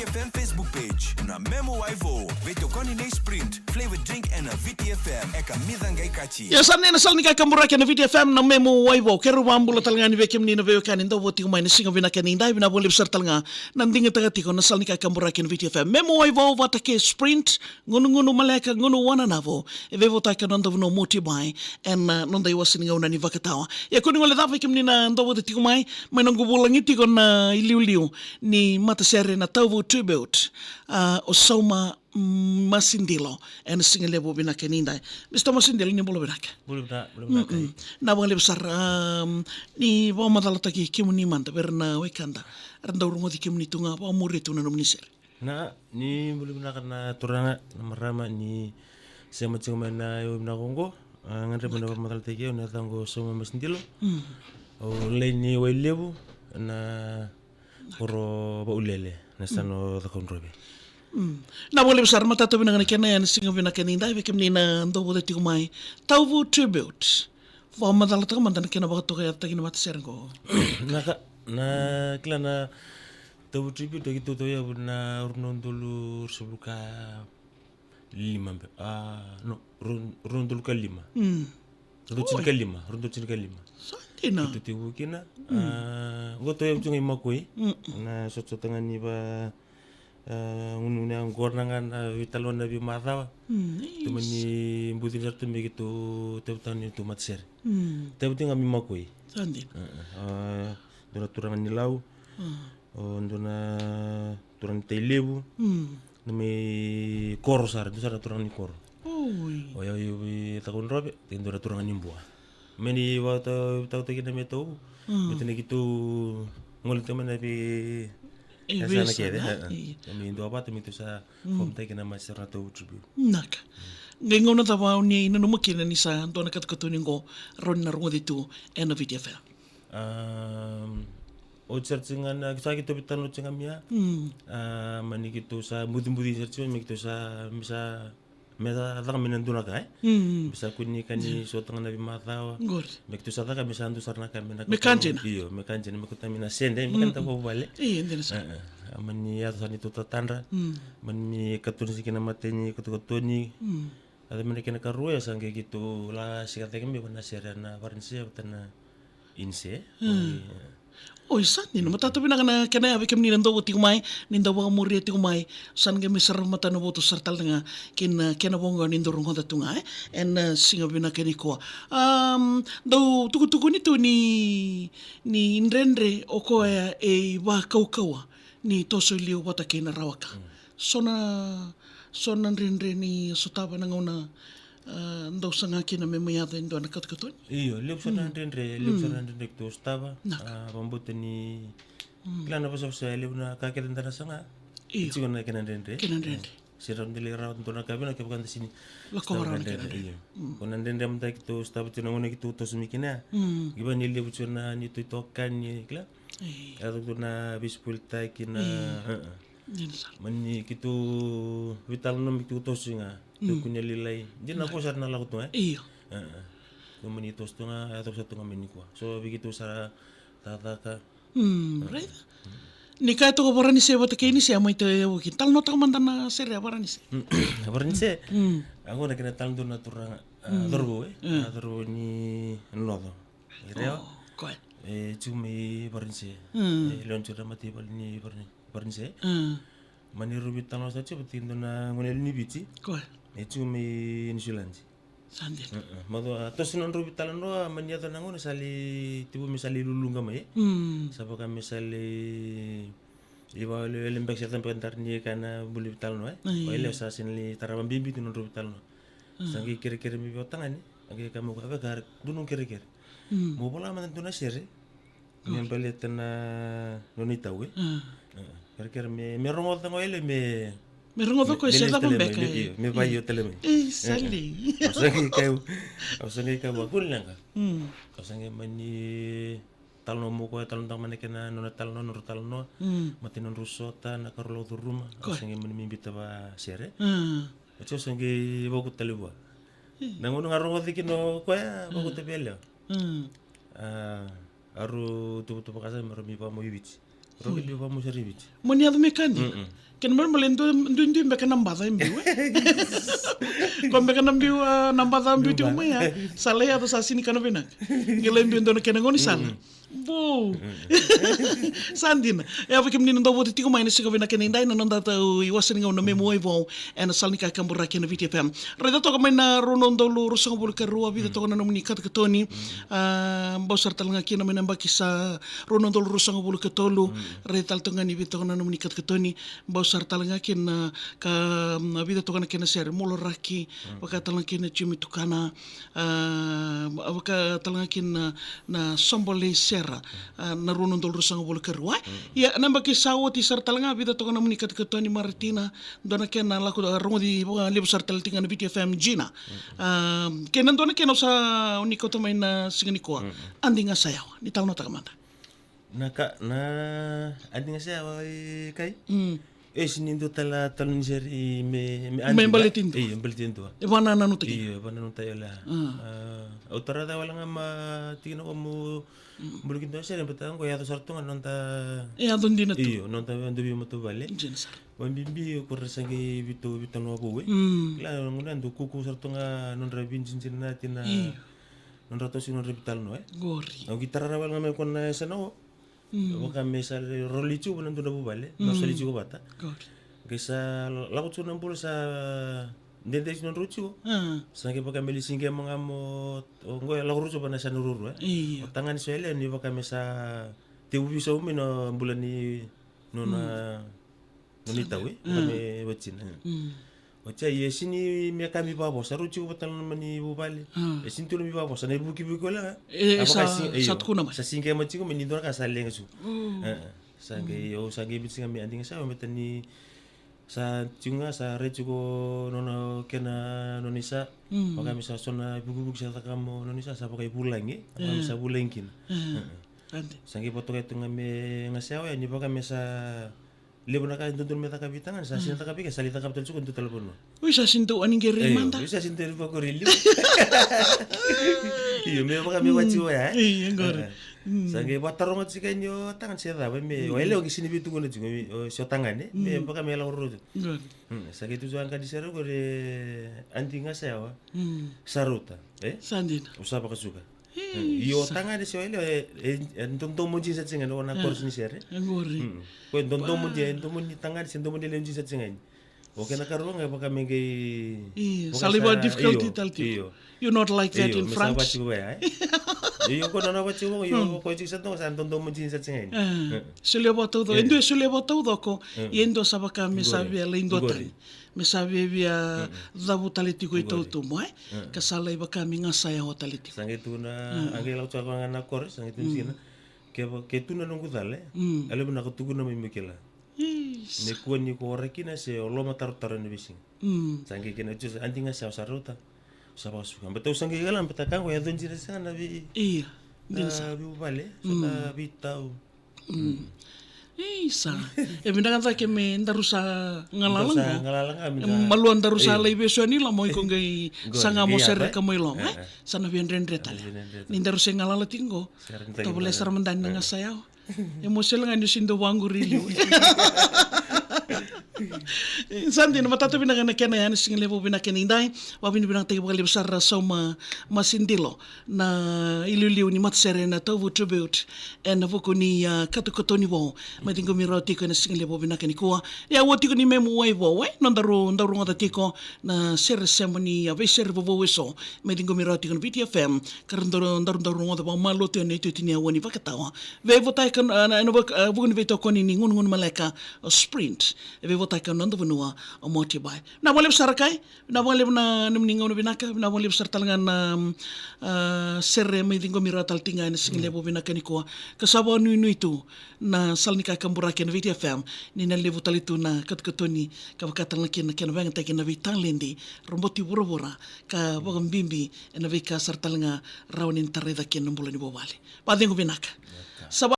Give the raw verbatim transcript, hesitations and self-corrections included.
F M Facebook page, na Memo Waivo, veitokoni nei Sprint, Flavor Drink ena V T F M, eka mica qai kaci. Ia sa nei na sala ni kakaburaki ena V T F M na Memo Waivo, keirau vakabula tale ga yani vei kemuni na veiwekani dau vo tiko mai na siga vinaka ni dai, vinaka vakalevu sara tale ga na digitaka tiko na sala ni kakaburaki ena V T F M. Memo Waivo vata kei Sprint, gunugunu maleka, gunu wananavu, e veivotaki na noda vanua Moti Bai, ena, ah, noda iwase ni gauna ni vakatawa. Ia kua ni gole cava vei kemuni na dau vata tiko mai, mai noqu vulagi tiko na iliuliu ni matasere na Tauvu Tribute, ah, o Sauma, mm, Masidilo, ena siga levu vinaka ni dai. Mister Masidilo, ni bula vinaka. Bula vina-, bula vinaka. Mm-mm. Vinaka vakalevu sara, um, ni vakamacalataki kemuni mada vei ira na wekada era dau rogoci kemuni tu ga, vakamuria tu na nomuni sere. Na, ni bula vinaka na turaga, na marama, ni sema tiko mai na yau vinaka oqo. Ah, gadreva meu na vakamacalataki au, na yacaqu o Sauma Masidilo. Mm. Au lai ni Wailevu, na koro Vaulele, na yasana o Cakaudrove. Mm. Vinaka vakalevu sara, matata vinaka na kena, ena siga vinaka ni dai vei kemuni na dau vata tiko mai. Tauvu Tribute. Vakamacalataka mada na kena vakatokayacataki na matasere qo. Na ka, na kila na Tauvu Tribute, keitou tauyavu na rua na udolu ruasagavulu ka lima be. Ah, no, rua, rua na udolu ka lima. Mm. Rua na udolu tinikalima, rua na udolu tinikalima. Sa dina. Keitou tekivu kina. Mm. Ah, qo tauyavu tu ga i Makoi. Mm. Na sotasota ga ni va, ah, gunugunu yaqona ga na veitalanoa na veimacawa. Mm, tu mani bucini sara tu me keitou tauyavu tani tu matasere. Mm. Tauyavu tu ga mai Makoi. Sa dina. Ah, ah. Ah, dua na turaga ni Lau. Mm. O dua na turaga ni Tailevu. Mm. Na mai koro sara, dua sara na turaga ni koro. Oi. O yau i Cakaudrove, e dua na turaga ni Bua. Me ni vata, vata kina me Tauvu. Mm. Me tena keitou gole tu mai na vei, e, yasana kece, eh, eh. Me dua vata me keitou sa, mm, form taki na matasere na Tauvu Tribute. Naka. Qai gauna cava o ni nanuma kina ni sa dua na katokatoni qo rawa ni na rogoci tu ena V T F M? Um, oti sara tiko ga na, sa keitou veitalanoa tiko ga mai ya. Mm. Ah, mani keitou sa bucibuci sara tiko, me keitou sa, me sa, me sa caka mai na dua na ka, eh? Mm. Me sa kua ni ka ni sota ga na veimacawa. Qori. Me keitou sa caka, me sa dua sara na ka, me na, me ka dina. Io, me ka dina, me kauta mai na sede, me ka ni, mm, mm, vuvale. Io, dina sara. Eh, eh. Ah, mani yaco sara neitou tatadra. Mm. Mani katoni sara kina matai ni katokatoni. Mm. A, me na kena ikarua, e sa qai keitou la sika cake mai vua na sere na Varanise, vata na Inise. Hmm. Oi, sa dina, matata vinaka na kena ya vei kemuni na dau vata tiko mai, ni dau vakamuria tiko mai, sa na qai mai sarava matanavotu sara tale ga kei na kena voqa ni dau rogoca tu ga, eh? Ena, eh, siga vinaka nikua. Am, dau tukutukuni tu ni, ni dredre o koya e ivakaukauwa ni toso i liu vata kei na rawaka. Mm. So na, so na dredre ni sotava na gauna, ah, dau saga kina me mai yaco e dua na katokatoni? Io, levu sara na, mm, dredre, levu sara, mm, na dredre keitou sotava. Naka. Ah, vakabauta ni, mm, kila na vasavasa, e levu na ka kece da na saga. Io. E tiko na kena dredre. Kena dredre. Eh, se rawa ni da lai rawa dua na ka vinaka kevaka da sega ni, lakova sotava rawa na kena dredre. Io. Mm. Ko na dredre mada keitou sotava tiko na gauna keitou toso mai kina ya. Mm. Kevaka ni levu tiko na neitou itokani, kila. Io. Yaco tu na veispoiltaki na, io, eh, eh. Dina sara. Mani keitou veitalanoa me keitou toso ga. Mm. Keitou kua ni lailai. Dina, na, ko sara na lako tu ga, eh? Io. Eh, eh. Keitou mani toso tu ga, yaco sara tu ga mai nikua. So vei keitou sara cakacaka. Mm, eh, right. Mm. Ni kaya toka Varanise vata kei Inise, a mai tauyavu kina. Talanoataka mada na sere a Varanise. Mm. A Varanise? Mm. A qo na kena talanoa na turaga, ah, mm, cauravou, eh? Mm. Ah, cauravou ni Noco. Rewa. Oh, koya. E tiko mai Varanise. Mm. E lewe ni tiko na mataivalu ni Varan-, Varanise. Mm. Mani rau veitalanoa sara tiko vata kei dua na gone yalewa ni Viti. Koya. E tiko mai Niusiladi. Sa dina. Mm, mm. Macawa, a, toso na nodrau veitalanoa, mani yaco na gauna sa lai tekivu me sa lai luluqa mai. Mm. Sa vaka me sa lai ivakawelewele beka, se cava beka, dara ni kena buli veitalanoa, eh? Io. Vakayalewa sa sega ni lai tarava bibi tu na nodrau veitalanoa. Mm. Sa qai kerekere mai vei au tagane, a qai kaya mai o koya, "Vaka, dua noqu kerekere. Mm. Mo vola mada dua na sere me baleta na nona itau, eh?" Mm. Eh, kerekere me, me rogoca ga o yalewa, me, me rogoca o koya, me, se cava beka, io, me vakaio tale mai. Io. Io, sa lai. Eh, eh. Au sa qai kaya, au sa qai kaya, "Vua, kua ni leqa." Mm. Au sa qai mani talanoa mai o koya, talanoataka mai na kena, nona talanoa, nodrau talanoa. Mm. Matai nodrau sota, na ka rau lako curuma. Koya. Au sa qai mani mai biuta vaka sere. Mm. Oti au sa qai vakauta tale vua. Mm. Na gauna ga rogoci kina o koya, mm, vakauta vei yalewa. Mm. A, a rau tuvatuva ka sa me rau mai vakamau i Viti. Rau qai mai vakamau sara i Viti. Mani yaco me ka dina. Mm-mm. Kena ibalebale e dua, duidui beka na baca e biu, e? Ko beka na biu, a, na baca a biu tiko mai ya. Sa lai yaco sa sega ni kana vinaka. Qai lai biu dua na kena gaunisala. Bou. Sa dina. E, vei kemuni na dau vota tiko mai ena siga vinaka edaidai, na noda tau iwase ni gauna Me Mu Wai Vou ena sala ni kakaburaki ena Viti F M. Raica toka mai na rua na udolu ruasagavulu ka rua, vica toka na nomuni katakatoni. A, bau sara tale ga kina mai na yabaki sa rua na udolu ruasagavulu ka tolu. Raica tale toka ga ni vica toka na nomuni katakatoni. Bau sara tale ga kina, ka, mm, vica toka na kena sere, Moloraki, vaka tale ga kina Jimmy Tukana, a, vaka tale ga kina na, na Sobolei Sera, a, na rua na udolu ruasagavulu ka rua. Ia, na yabaki sa oti sara tale ga, vica toka na nomuni katakatoni Maratina, dua na kena lako, a, rogoci vakalevu sara tale tiko ga na Viti F M Gina. A, kei na dua na kena au sa ni kauta mai na siga nikua. Adi Gasayawa, ni talanoataka mada. Na ka, na Adi Gasayawa e kai? Mm. E sega ni dua tale na talanoa ni sere me, me Adi. Me baleti dua. Io, baleti dua. E vakanananutaki. Io, e vakanananutaki wale. A. A, au tara cake wale ga mai tikina ko Mu, buluki dua na sere, baleta qo e yaco sara tu ga na noda. E yaco dina tu. Io, noda dau veimatavuvale. Dina sara. Vakabibi ko ira sa qai veitalanoa vou, e. Mm. Kila, gauna ya dau kuku sara tu ga nodra veidinadinati na. Io. Nodra tosi nodra veitalanoa, e. Qori. Au qai tara rawa wale ga mai ko na yasana o. Mm. Vaka me sa roli tiko na dua na vuvale, na sa roli tiko vata. Qori. Qai sa lako tiko na bula sa dede tiko na rau tiko. A. Sa qai vaka me lai siqema ga mo, o qo e lako rau tiko va na yasana ruarua, e. Io. O tagane sa yalewa ni vaka me sa tekivu veisau mai na bula ni nona. Mm. Nona itau, e? Vaka me watina, e. Mm. Watia, ia e sega ni me ka me vakavosa, rau tiko vata na nomuni vuvale. A. E sega ni tu na me vakavosa, na ivukivuki wale ga. E, a, sa, vaka sa, io, tukuna mai. Sa siqema tiko mai ni dua na ka sa leqa tiko. Mm. E, e. Sa qai, au sa qai biuta tiko ga me Adi Gasayawa, baleta ni sa tiko ga, sa rai tiko nona kena nona isa. Mm. Vaka me sa so na ivukivuki sa caka mo nona isa, sa vakaivulagi, e. Vaka me sa vulagi kina. E. E, e. Sa qai vakatokai tu ga me Gasayawa, ni vaka me sa levu na ka e dodonu me caka vei tagane, sa sega ni caka vei ke, sa lai caka vei tale tiko e dua tale vanua. Ui, sa sega ni dau ani qere mada. Io, ui, sa sega ni dau ani vakori liu. Io, me vaka me vati oya, e? Io, qori. E, e. Mm. Sa qai vataroga tiko ni o tagane se cava, me, o yalewa qai sega ni veitukuna tiko, o se o tagane, me vaka me lako roro tiko. Qori. Mm, sa qai tu tiko a qai ni sere qori, Adi Gasayawa. Mm. Sa rauta, e? Sa dina. Au sa vakasuka. Io, tagane se o yalewa, e, e, e dodomo dina sa tiko ga ni o na chorus ni sere. E qori. Mm. Ko e dodomo dina, e domo ni tagane se domo ni yalewa dina sa tiko ga ni. O kena karua ga vaka me qai. Io, vaka sa lai vaka difficulty, io, tale tiko. Io. You not like that in French. Io, me sa vaka tiko vaya, e? Io, ko na na vaka tiko, io, ko tiko sa toka sa dodomo dina sa tiko ga ni. E. E. Solia vakataucoko, e dua e solia vakataucoko, ia e dua sa vaka me sa via lai duatani. Me sa via via cavu tale tiko i tautuba, e? Ka sa lai vaka me Gasayawa tale tiko. Sa qai tu na, a qai lako tiko ga na chorus, sa qai tu dina. Ke va, ke tu na noqu cala, e? A levu na ka tukuna mai me kila. Io. Me kua ni ko ora kina se o lomatarotaro ena veisiga. Sa qai kena tu sa, Adi Gasayawa sa rauta. Sa vakasuka. Baleta au sa qai kila, baleta ka qo e yaco dina sara ga na vei. Io. Dina sara. Na veivuvale, so na veitau. Mm. Isa. E vinaka cake me daru sa galala qo. Daru sa galala ga, e, vinaka. Malua daru sa lai vesu yani loma, iko qai saga mo sereka mai loma, e? Sa na veidredre tale. Ni daru se galala tiko qo. Tovolea sara mada ni na Gasayawa. E mo sele ga ni o se dau vaqori liu. Sa dina, matata vinaka na kena ya ena siga levu vinaka edaidai. Vakavinavinakataki vakalevu sara Sauma Masidilo. Na iliuliu ni matasere na Tauvu Tribute ena vuku ni, a, katokatoni vou. Mai ciqomi rawa tiko ena siga levu vinaka nikua. Ia, au tiko ni Me Mu Wai Vou, e, nodaru dau rogoca tiko na sere sema ni, a, veisere vovou eso. Mai ciqomi rawa tiko na Viti F M. Ka ra daru, daru, daru rogoca vakamalua tu ena itutu ni aua ni vakatawa. Veivotaki, a, na, ena vuku, a, vuku ni veitokoni ni gunugunu maleka, o Sprint. E veivotaki na noda vanua, o Motobai. Vinaka vakalevu sara kai. Vinaka vakalevu na nomuni gauna vinaka, vinaka vakalevu sara tale ga na, mm, a, sere mai ciqomi rawa tale tiko ga ena siga levu vinaka nikua. Ka sa vakanuinui tu na sala ni kakaburaki ena Viti F M, ni na levu tale tu na katokatoni, ka vaka tale ga kina na kena vakayagataki na veitaledi, roboti vuravura, ka vakabibi ena veika sara tale ga rawa ni na tarai cake na bula ni vuvale. Vakacegu vinaka.